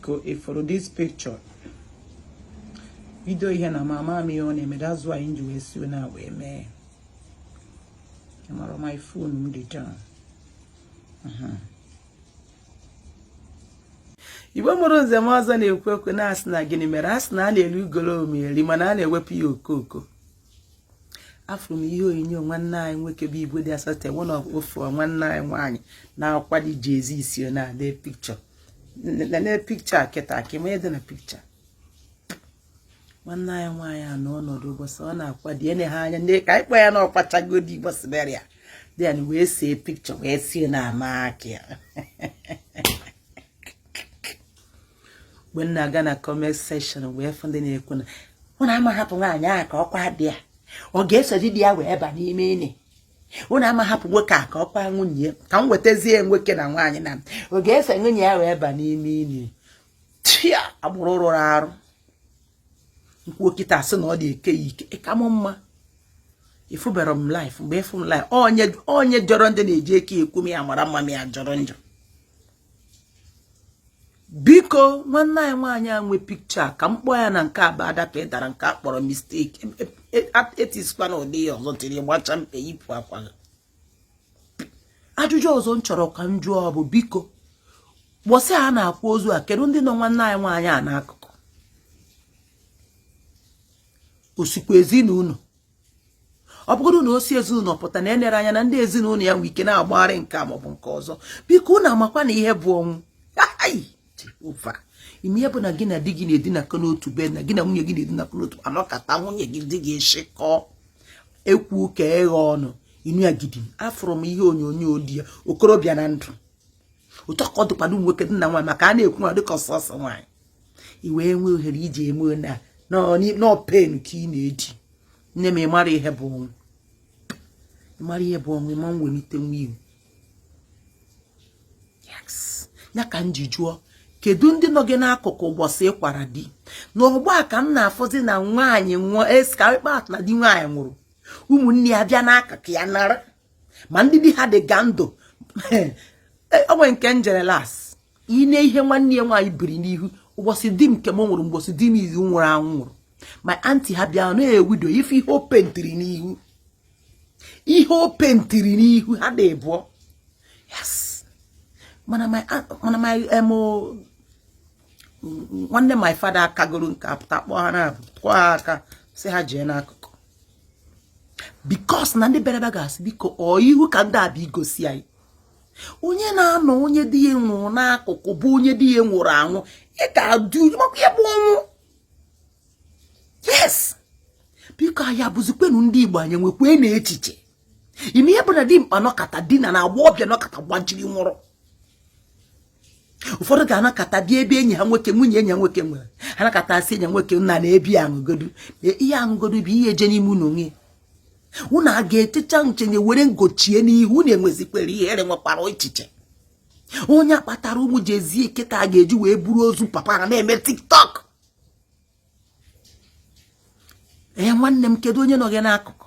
Biko, ịfụrụ this picture, bido ihe na mama m ihe ọ na-eme. That's why m ji wee si na wee mee mara my phone m dị down. Igbo mụrụ nze m ọzọ na-ekwu okwu na-asị na gịnị mere a sị na a na-eri ugoloọma eri, mana a na-ewepụ ya okooko. Afụrụ m ihe onyonyo nwanne anyị nwoke bụ Igwe dị asatọ, one of ofu nwanne anyị nwaanyị na-akwado Jay-Z si na-ade picture nene picture a kịta ka ị dị na picture. Nwanne anyị nwaanyị a nọ ọnọdụ ụbọchị ọ na-akwado ene ha anya ka anyị kpọ ya na ọkwachagodi ụbọchị burial, then wee see picture wee sie na ama aka ya. Mgbe m na-aga na comment section wee fụ ndị na-ekwu na ụnụ ama hapụ nwaanyị ahụ ka ọ kwa di ya, ọ ga-esozi di ya wee ba n'ime ini. Ụnụ ama hapụ nwoke a ka ọ kwa nwunye ya, ka m wetazie nwoke na nwaanyị na ọ ga-eso nwunye ya wee ba n'ime ini. Tia agbụrụ rụrụ arụ nkwuo kịta sị na ọ dị eke ya ike ịka m mma. Ịfụbere m live mgbe ịfụ m live, onye jọrọ njọ na-eji eke ekwu m ya mara mma m ya jọrọ njọ. Biko, nwanne anyị nwaanyị a nwe picture ka m kpọọ ya na nke a bụ adapa ịdara nke a kpọrọ mistake, etisikwa na ụdị ya ọzọ tiri gbacha mkpe yipụ akwa gị. Ajụjụ ọzọ m chọrọ ka m jụọ bụ, biko, gbọsị a na-akwa ozu a, kedu ndị nọ nwanne anyị nwaanyị a n'akụkụ? O sikwa ezinụlọ? Ọ bụrụ na o si ezinụlọ pụta na enere anya na ndị ezinụlọ ya nwee ike na-agbagharị nke a maọbụ nke ọzọ. Biko, unu amakwa na ihe bụ ọnwụ. Jehova, ime ihe bụ na gị na di gị na-edinakọ n'otu bed, na gị na nwunye gị na-edinakọ n'otu, anọkata nwunye gị di gị eshikọ ekwu ka eghe ọnụ inu ya gidi. Afụrụ m ihe onyonyo di ya okorobịa na ndụ otu ka ọ dịkwado nwoke dị na nwaanyị, maka a na-ekwu nwa dịka ọsọsọ nwaanyị i wee nwee ohere iji eme na n'open ka ị na-eji nne m. Ịmara ihe bụ ọnwụ, ịmara ihe bụ ọnwụ, ịma nwelite nwa iwu. Yes, ya ka m ji jụọ, kedu ndị nọ gị n'akụkụ ụbọchị ịkwara di? N'ọgbọ a ka m na-afụzi na nwaanyị nwụọ ka ikpe na di nwaanyị nwụrụ, ụmụnne ya bịa n'akụkụ ya nara ma ndị di ha dị ga ndụ. O nwere nke njere last ine ihe nwanne ya nwaanyị biri n'ihu ụbọchị di m nke m nwụrụ, ụbọchị di m izu nwụrụ anwụ nwụrụ, ma aunty ha bịa na-ewido ife ihe o pentiri n'ihu, ihe o pentiri n'ihu ha dị bụọ. Yes, mana my nwanne my father akagoro nke apụta kpọọ ha na-abụ tụọ ha aka si ha jee n'akụkụ, because na ndị bịara bịa ga-asị, biko, ọ ihu ka ndị abịa igosi anyị onye na-anọ onye di ya nwụrụ n'akụkụ bụ onye di ya nwụrụ anwụ. Ị ga-adị maka ya bụ ọnwụ. Yes, biko, anyị abụzikwenu ndị Igbo, anyị nwekwe na echiche ime ihe bụ na dimkpa nọkata dina na agbọghọbịa nọkata gbajiri nwụrụ. Ụfọdụ ga-anakọta bịa ebe enyi ha nwoke, nwunye enyi ha nwoke nwere, ha nakọta asị enyi nwoke nna na ebi aṅụgodu ihe aṅụgodu bụ ihe eje n'ime unu onwe unu a ga-etecha nche nye were ngochie n'ihu unu. Enwezikwere ihere, nwekwara echiche onye akpatara ụmụ Jay-Z kịta ga-eji wee buru ozu papa ha na-eme TikTok. Ee, nwanne m, kedu onye nọ gị n'akụkụ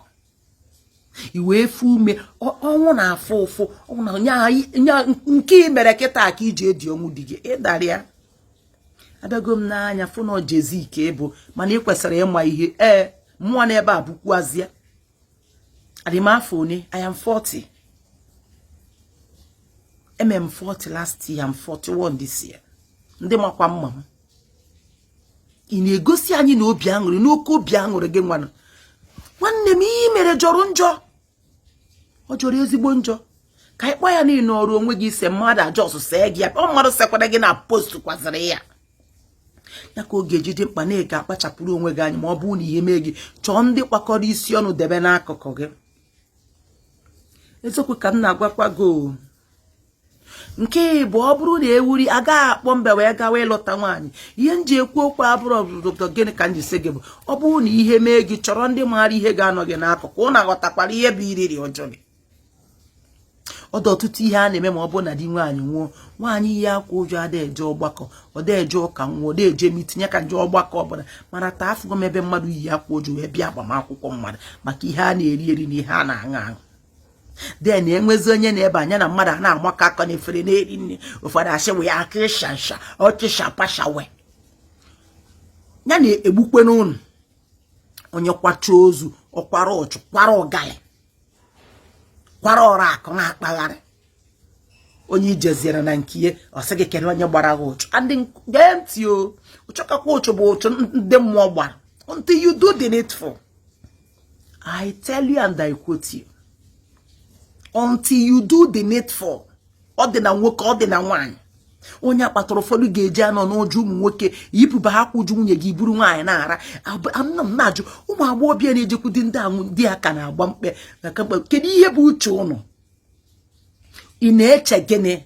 i wee fụ ume ọnwụ na-afụ ụfụ nke ị mere kịta ka iji edi ọnwụ di gị ịdara ya? Abịago m n'anya fụ na Jay-Z ka ị bụ, mana ị kwesịrị ịma ihe. Ee, mmụọ n'ebe a bụkwuazịa adị m afọ one. I am 40, eme m 40 last year, I'm 41 this year. Ndị makwa mma m, ị na-egosi anyị na obi aṅụrị n'oke obi aṅụrị gị nwanụ. Nwanne m, ihe mere jọrọ njọ, ọ jọrọ ezigbo njọ. Ka anyị kpọọ ya niile ọrụ onwe gị ise mmadụ ajọs see gị ya, ọ mmadụ sekwara gị na post kwaziri ya. Ya ka oge eji dị mkpa na ị ga-akpachapụrụ onwe gị anya. Ma ọ bụrụ na ihe mee gị, chọọ ndị kpakọrọ isi ọnụ debe n'akụkụ gị. Eziokwu ka m na-agwakwa gị. Nke bụ ọ bụrụ na ewuri agaghị akpọ mbe wee gawa ịlụta nwaanyị. Ihe m ji ekwu okwu abụrụ ọbụdọ gịnị ka m ji sị gị bụ, ọ bụrụ na ihe mee gị, chọrọ ndị maara ihe ga-anọ gị n'akụkụ. Ụnụ aghọtakwara ihe bụ iriri ọjọọ gị. Ọ dị ọtụtụ ihe a na-eme ma ọ bụrụ na di nwaanyị nwụọ. Nwaanyị yi akwa ụjọ ada eje ọgbakọ, ọ da eje ụka nwụọ, ọ da eje meeting ka nje ọgbakọ ọbụla. Mana taa afụgo m ebe mmadụ yi akwa ụjọ wee bịa agbamakwụkwọ mmadụ maka ihe a na-eri eri na ihe a na-aṅụ aṅụ. Then enwezi onye na-ebe anya na mmadụ a na-amakọ aka n'efere na-eri nri. Ụfọdụ asị wee aka ịsha nsha ọchịsha pashawe ya na-egbukwe n'ụnụ. Onye kwacha ozu, ọkwara ọchụ, kwara ụgalị, kwara ọra akụ na-akpagharị. Onye ijeziere na nke ihe, ọ sị gị, kedu onye gbara gị ụchụ? Ndị gee ntị o, ụchọkakwa ụchụ bụ ụchụ ndị mmụọ gbara. Until you do the needful, I tell you and I quote you, until you do the needful. Ọ dị na nwoke, ọ dị na nwaanyị. Onye akpatara ụfọdụ ga-eji anọ n'ụjọ ụmụ nwoke yipụba ha kwụju nwunye gị, buru nwaanyị na-ara. Anọ m na-ajụ ụmụ agbọghọbịa na-ejekwu di ndị ahụ di ha ka na-agba mkpe na mkpe, kedu ihe bụ uche ụnụ? Ị na-eche gịnị?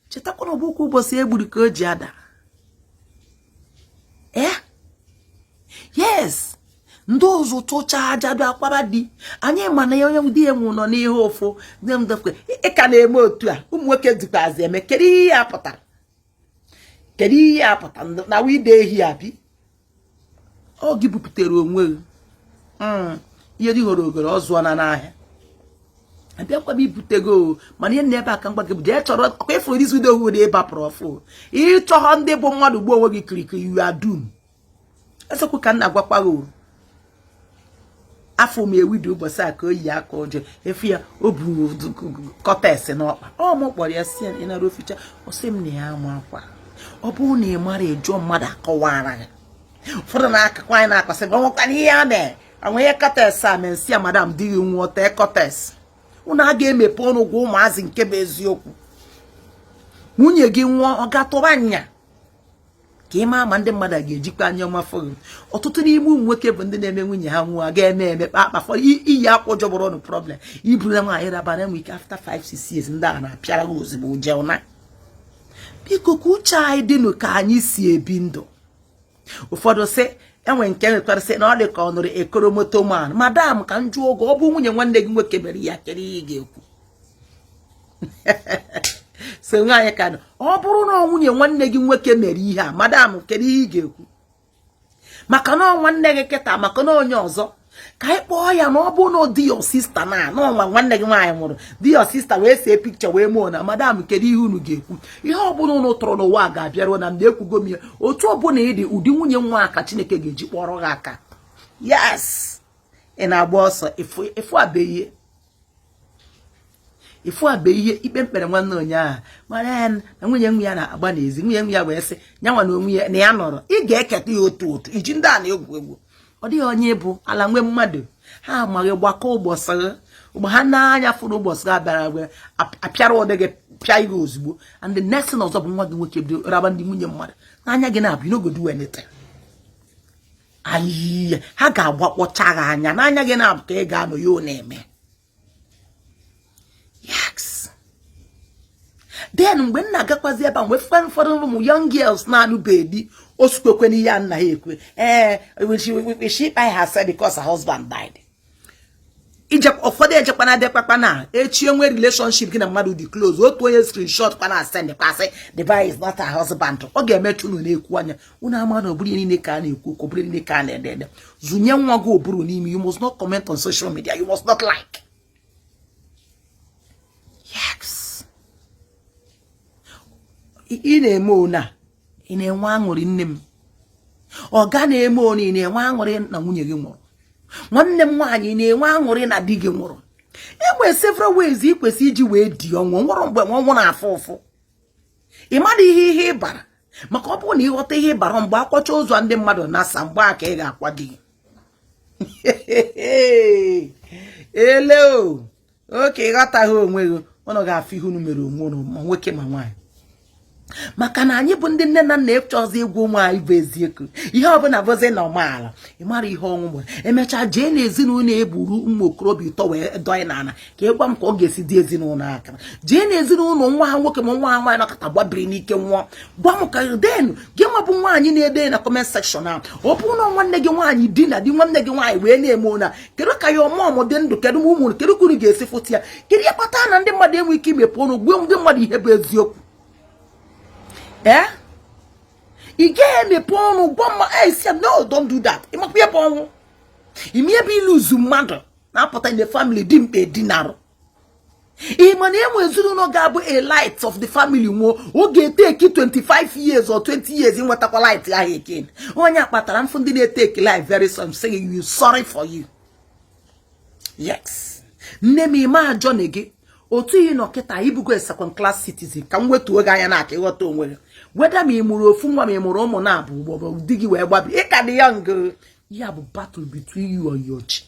Chetakwana, ọbụkwa ụbọchị egburu ka o ji ada. Ee, yes, ndị ụzụ tụchaa aja bịa akwara di anyị, mana ya onye di ya nwụ nọ n'ihe ụfụ. Ị ka na-eme otu a ụmụ nwoke dịkwazi eme. Kedu ihe ya pụtara? Kedu ihe ya pụtara na wide ehi abi ọ gị bupụtere onwe gị ihe dị hụrụ ogere ọ zụọ na n'ahịa abịakwa m ibutego. Mana ihe na ebe aka mgba gị bụ jee chọrọ ọkwa ịfụrụ this widowhood ịbapụrụ ọfụ. Ịchọghọ ndị bụ mmadụ gbuo onwe gị kirikiri, you are doomed. Esekwu ka m na-agwakwa gị. Afọ m ewido ụbọchị a ka o yi aka ọjọọ efu ya, o bu cortex n'ọkpa. Ọ mụ kpọrọ ya, si ya ịnara oficha. Ọ sị m na ya ama akwa. Ọ bụrụ na ị mara, ịjụọ mmadụ akọwara gị. Ụfọdụ na-akakwa anyị na-akọsị gị ọnwekwana ihe a mee onwe ihe cortex a mee. Nsị ya, madam, di gị nwụọ, tee cortex. Unu a ga-emepe ọnụ gwa ụmụazị nke bụ eziokwu. Nwunye gị nwụọ, ọ ga-atụba nya ka ị maa ma ndị mmadụ a ga-ejikwa anya ọma fọ gị. Ọtụtụ n'ime ụmụ nwoke bụ ndị na-eme nwunye ha nwụọ ga-eme emekpa akpa fọ iyi akwa ụjọ bụrụ ọnụ problem. Iburu na nwaanyị rabara enwe ike after 5 6 years, ndị a na-apịara gị ozugbo jee na. Biko, ka uche anyị dịnụ ka anyị si ebi ndụ. Ụfọdụ sị enwe nke nwekwara sị na ọ dị ka ọ nụrụ ekoro moto man. Madam, ka m jụọ oge, ọ bụ nwunye nwanne gị nwoke mere ya, kere ihe ị ga-ekwu? So nwaanyị ka ọ bụrụ na nwunye nwanne gị nwoke mere ihe a, madam, kedu ihe ị ga-ekwu? Maka na nwanne gị kịta, maka na onye ọzọ ka anyị kpọọ ya na ọ bụrụ na di your sister na n'ọnwa nwanne gị nwaanyị nwụrụ, di your sister wee see picture wee mụọ na, madam, kedu ihe unu ga-ekwu? Ihe ọbụla unu tụrụ n'ụwa ga-abịaruo na mgbe. Ekwugo m ya, otu ọbụla ị dị, ụdị nwunye nwa ka Chineke ga-eji kpọrọ gị aka. Yes, ị na-agba ọsọ ịfụ abe ihe, ịfụ abe ihe ikpe mkpere nwanne ụnyaahụ mara ya na nwunye nwa ya na-agba n'ezi. Nwunye nwa ya wee sị ya nwa na onwe ya na ya nọrọ, ị ga-eketa ya otu otu iji ndị a na-egwu egwu. Ọ dịghị onye bụ ala nwe mmadụ. Ha amaghị gbakọ ụbọchị mgbe ha na-anya fụrụ ụbọchị ha bịara wee apịara ụdị gị pịa ihe ozugbo. And the next thing ọzọ bụ nwa gị nwoke bido raba ndị nwunye mmadụ n'anya gị na-abụ, you no go do anything. Ayiye ha ga-agbakpọcha gị anya n'anya gị na-abụ ka ị ga-anọ ya ọ na-eme. Yes, then mgbe m na-agakwazi ebe a, mgbe ụfọdụ ụmụ young girls na-anụbeghị di, o sukwekwe n'ihe a nna ha ekwe, ee, she kpai herself because her husband died. Ụfọdụ ejekwana abịakwakwa na echi enwe relationship gị na mmadụ dị close, otu onye screenshot kwa na send kwasị, "The boy is not her husband." Ọ ga-emechu unu na-ekwu anya unu ama na ọbụrụ niile ka a na-ekwu okwu, ọbụrụ niile ka a na-ede ede. Zụnye nwa gị ụbụrụ n'ime. You must not comment on social media, you must not like. Yes, ị na-eme one a, ị na-enwe aṅụrị. Nne m, ọ ga na-eme one, ị na-enwe aṅụrị na nwunye gị nwụrụ? Nwanne m nwaanyị, na-enwe aṅụrị na di gị nwụrụ? Enwere several ways ị kwesị iji wee di ọnwụ. Nwụrụ mgbe ọnwụ na-afụ ụfụ, ị mara ihe ịbara, maka ọ bụrụ na ịghọta ihe ịbara mgbe akwacha ụzọ ndị mmadụ na-asa, mgbe a ka ị ga-akwa di gị ele o oke. Ịghọtaghị onwe gị, ụnụ ga-afụ ihe unu mere onwe unu, ma nwoke ma nwaanyị, maka na anyị bụ ndị nne na nna echọzi ịgwa ụmụ anyị bụ eziokwu. Ihe ọbụla bụzi na ọmaala, ị mara ihe ọnwụ nwere. Emechaa jee n'ezinụlọ eburu ụmụ okorobịa ụtọ wee dọị n'ala ka ị gwa m ka ọ ga-esi dị ezinụlọ aka. Jee n'ezinụlọ nwa ha nwoke ma nwa ha nwaanyị nọkọta gbabiri n'ike nwụọ, gwa m ka den gị nwa bụ nwaanyị na-ede na comment section ahụ. Ọ bụrụ na nwanne gị nwaanyị di na di nwanne gị nwaanyị wee na-eme ona, kedu ka ya ọmụọmụ dị ndụ? Kedu ụmụ, kedu ka unu ga-esi fụta ya? Kedu ihe kpatara na ndị mmadụ enwe ike imepe ọnụ gbuo ndị mmadụ ihe bụ eziokwu? Ee, ị gaghị emepe ọnụ gwa mma esi, "No, don't do that." Ịmakwa ihe bụ ọnwụ ime ebe iluzu mmadụ na-apụta in the family, dimkpa edinarụ. Ị ma na enwe ezinụlọ ga-abụ a light of the family nwụọ, ọ ga-eteki 25 years or 20 years ịnwetakwa light ahụ again. Onye kpatara mfụ ndị na-eteki life very soon, say you sorry for you. Yes, nne m, ime ajọ na gị otu ị nọ kịta, ibugo second class citizen. Ka m wetuo gị anya na aka ịghọta onwe gị. Weda ma ị mụrụ ofu nwa, ma ị mụrụ ụmụ na-abụ, maọbụ di gị wee gbabi, ị ka dị young. Ya bụ battle between you and your chi.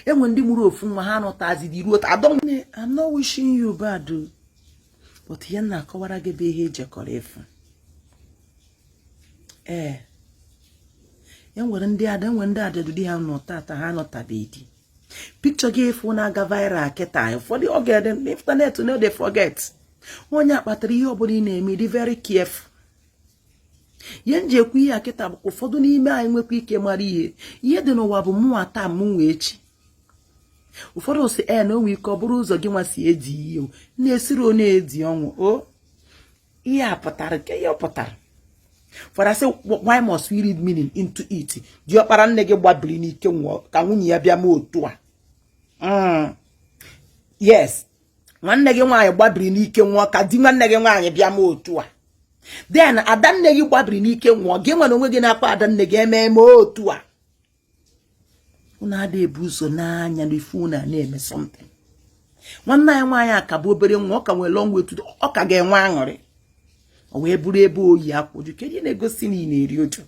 Enwe ndị mụrụ ofu nwa, ha nọtazidi ruo. I don't, I'm not wishing you bad o, but ihe m na-akọwara gị bụ ihe ejekọrọ efu. Ee, enwere ndị ada, enwere ndị adadu di ha nọ tata, ha anọtabeghị di. Picture gị efu na-aga viral kịta, ụfọdụ oge internet no dey forget. Onye akpatara ihe ọbụla ị na-eme, dị very careful. Ihe m ji ekwu ihe a kịta bụ ụfọdụ n'ime anyị nwekwa ike mara ihe ihe dị n'ụwa bụ mụnwa taa, mụ nwee echi. Ụfọdụ si e na onwe ike ọ bụrụ ụzọ gị nwa si edi ihe na-esiri onye edi ọnwụ o. Ihe a pụtara nke ihe ọ pụtara. Ụfọdụ asị, "Why must we read meaning into it?" Diọkpara nne gị gbabiri n'ike nwụọ ka nwunye ya bịa mee otu a. Yes, nwanne gị nwaanyị gbabiri n'ike nwụọ ka di nwanne gị nwaanyị bịa mee otu a. Then ada nne gị gbabiri n'ike nwụọ, gị nwere onwe gị na-akpọ ada nne gị eme eme otu a. Unu ada ebu ụzọ n'anya n'ifu unu a na-eme something. Nwanne anyị nwaanyị a ka bụ obere nwa, ọ ka nwere long way to, ọ ka ga-enwe aṅụrị. O wee bụrụ ebe oyi akwa uju. Kedu ihe na-egosi na ị na-eri uju?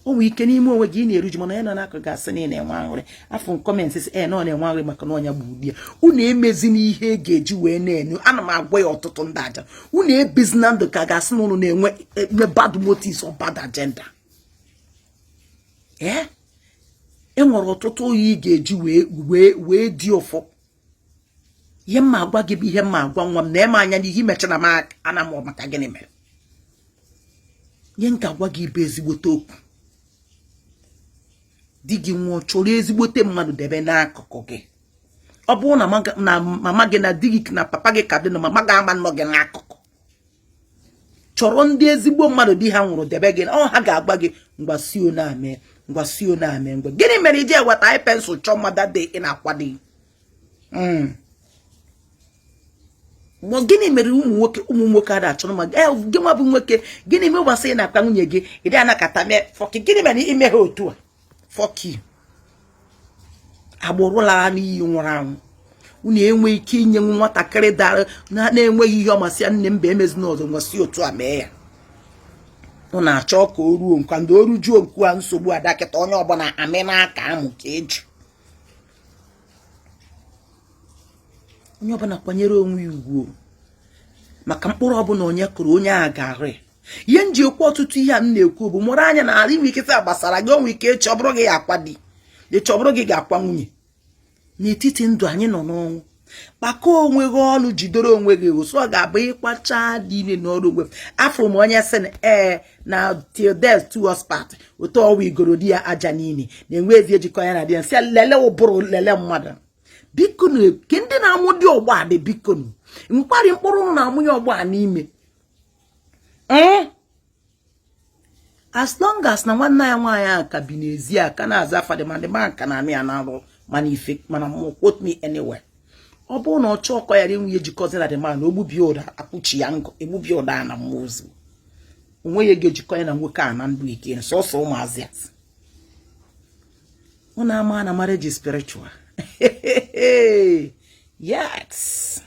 O nwere ike n'ime onwe gị ị na-eru uju, mana ya nọ n'akụ ga-asị na ị na-enwe aṅụrị. Afọ comment sị ee na ọ na-enwe aṅụrị maka na ọnya bụ di ya. Unu emezi n'ihe e ga-eji wee na-enye. Ana m agwa ya ọtụtụ ndị aja, unu ebizi na ndụ ka ga-asị na unu na-enwe enwe bad motives or bad agenda. Ee, e nwere ọtụtụ oyi ị ga-eji wee dị ụfọ. Ihe mma agwa gị bụ ihe mma agwa nwa m na-eme anya n'ihe mechara m ana m maka gịnị mere. Ihe m ga-agwa gị bụ ezigbote okwu. Di gị nwụọ, chọrọ ezigbote mmadụ debe n'akụkụ gị. Ọ bụrụ na mama gị na di gị na papa gị ka dị na mama gị ama nọ gị n'akụkụ, chọrọ ndị ezigbo mmadụ di ha nwụrụ debe gị. Ọ ha ga-agwa gị, "Ngwa, si one ame, ngwa, si one ame, ngwa." Gịnị mere iji eweta anyị pencil chọọ mmadụ dị ị na-akwado? Gịnị mere ụmụ nwoke a na-achọrọ ma gị nwa bụ nwoke? Gịnị mere gbasị ị na-akpa nwunye gị ịdị anakọta mee fuck? Gịnị mere ime ha otu a? Fuck, agbụrụ lara n'iyi, nwụrụ anwụ. Unu enwe ike inye nwatakịrị dara na-enweghị ihe ọmasị ya, nne mba, emezina ọzọ, nwesị otu a mee ya. Unu achọ ka o ruo nkwa ndị o rujuo nku a nsogbu adakịta onye ọbụla amị n'aka amụ ka eju. Onye ọbụla kwanyere onwe ya ugwu, maka mkpụrụ ọbụla onye kụrụ, onye a ga-arụ ya. Ihe m ji ekwu ọtụtụ ihe a m na-ekwu bụ mụrụ anya na ala inwe ike gbasara gị. Onwe ike echi ọ bụrụ gị akwa di, echi ọ bụrụ gị ga-akwa nwunye. N'etiti ndụ anyị nọ n'ọnwụ, kpakọọ onwe gị ọnụ, jidere onwe gị osu. Ọ ga-abụ ịkpacha dị ile n'ọrụ onwe. Afụrụ m onye sị na ee na till death do us part, otu ọwa igoro di ya aja niile na-enwe ezi ejikọ ya na di ya. Nsị lele ụbụrụ, lele mmadụ, biko, ke ndị na-amụ dị ọgbọ a dị, biko, nkwari mkpụrụ ụnụ na-amụnye ọgbọ a n'ime. As long as na nwanne ya nwaanyị a ka bi n'ezi a ka na-aza fadịmadịma ka na-anụ ya na-arụ, mana ife mana mmụọ, quote me anywhere. Ọ bụrụ na ọ chọọ ọkọ ya enwe ejikọzi na the man, ogbubie ụda akwụchi ya ngọ, egbubie ụda na mmụọ ozi onwe ya ga-ejikọ ya na nwoke a na ndụ ike sọsọ ụmụazị a. Unu ama na marriage is spiritual. Yes,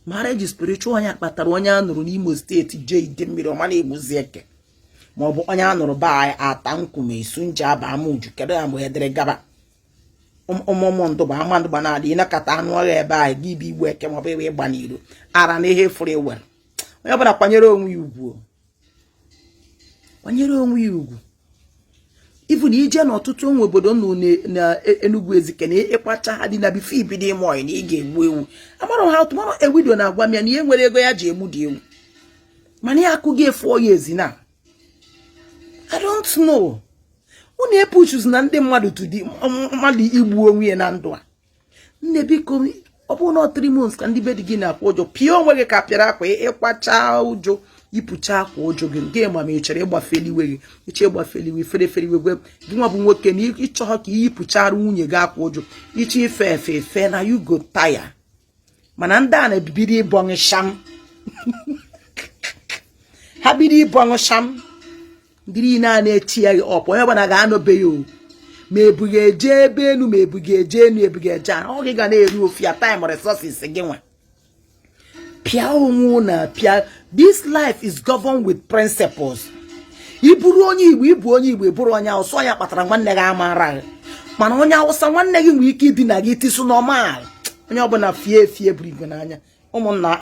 marriage is spiritual. Onye kpatara onye a nụrụ n'Imo Steeti jee ide mmiri ọma na-egbuzi eke, maọbụ onye a nụrụ be anyị ata nkume esu nje aba ama uju, kedu ya mgbe edere gaba ụmụmụ ndụba ama ndụba na-adị ịnakọta anụ ọhịa ebe anyị gị bụ igbu eke maọbụ ịgba ịgba n'iro ara na ihe fụrụ ewere. Onye ọbụla kwanyere onwe ya ugwu, kwanyere onwe ya ugwu. Ifu na ije n'ọtụtụ onwe obodo nọ na Enugu Ezike na ịkpacha ha dị na before ibido ime ọyị na ị ga-egbu ewu. Amara ha tụmara ewido na-agwa m ya na ihe nwere ego ya ji egbu dị ewu, mana ya akụghị efu ya ezi na I don't know. Unu epuchus na ndị mmadụ tudi mmadụ igbu onwe ya na ndụ a. Nne, biko, ọ bụrụ na 3 months ka ndị be di gị na-akwụ ụjọ, pịa onwe gị ka pịara akwa ịkwacha ụjọ. Yipụcha akwa ụjụ gị, gị ma ma ị chọrọ ịgbafeli iwe gị, ịchọ ịgbafeli iwe, fere fere iwe gwe gị nwa bụ nwoke na ịchọghọ ka iyipụchara nwunye gị akwa ụjụ, ịchọ ife efe efe na you go tire. Mana ndị a na-ebido ịbọṅụ sham, ha bido ịbọṅụ sham. Ndị niile a na-eti ya ọpụ, onye ọbụla ga-anọbe ya o, ma ebughị eje ebe enu, ma ebughị eje enu, ebughị eje a, ọ gị ga na-eri ofu ya. Time, resources gị nwa pịa onwe na pịa. This life is governed with principles. Ị bụrụ onye Igbo, ịbụ onye Igbo, ịbụrụ onye Awụsa, ya kpatara nwanne gị amara gị. Mana onye Awụsa, nwanne gị nwere ike idina gị tisu normal. Onye ọbụla fie efie buru igwe n'anya ụmụnna.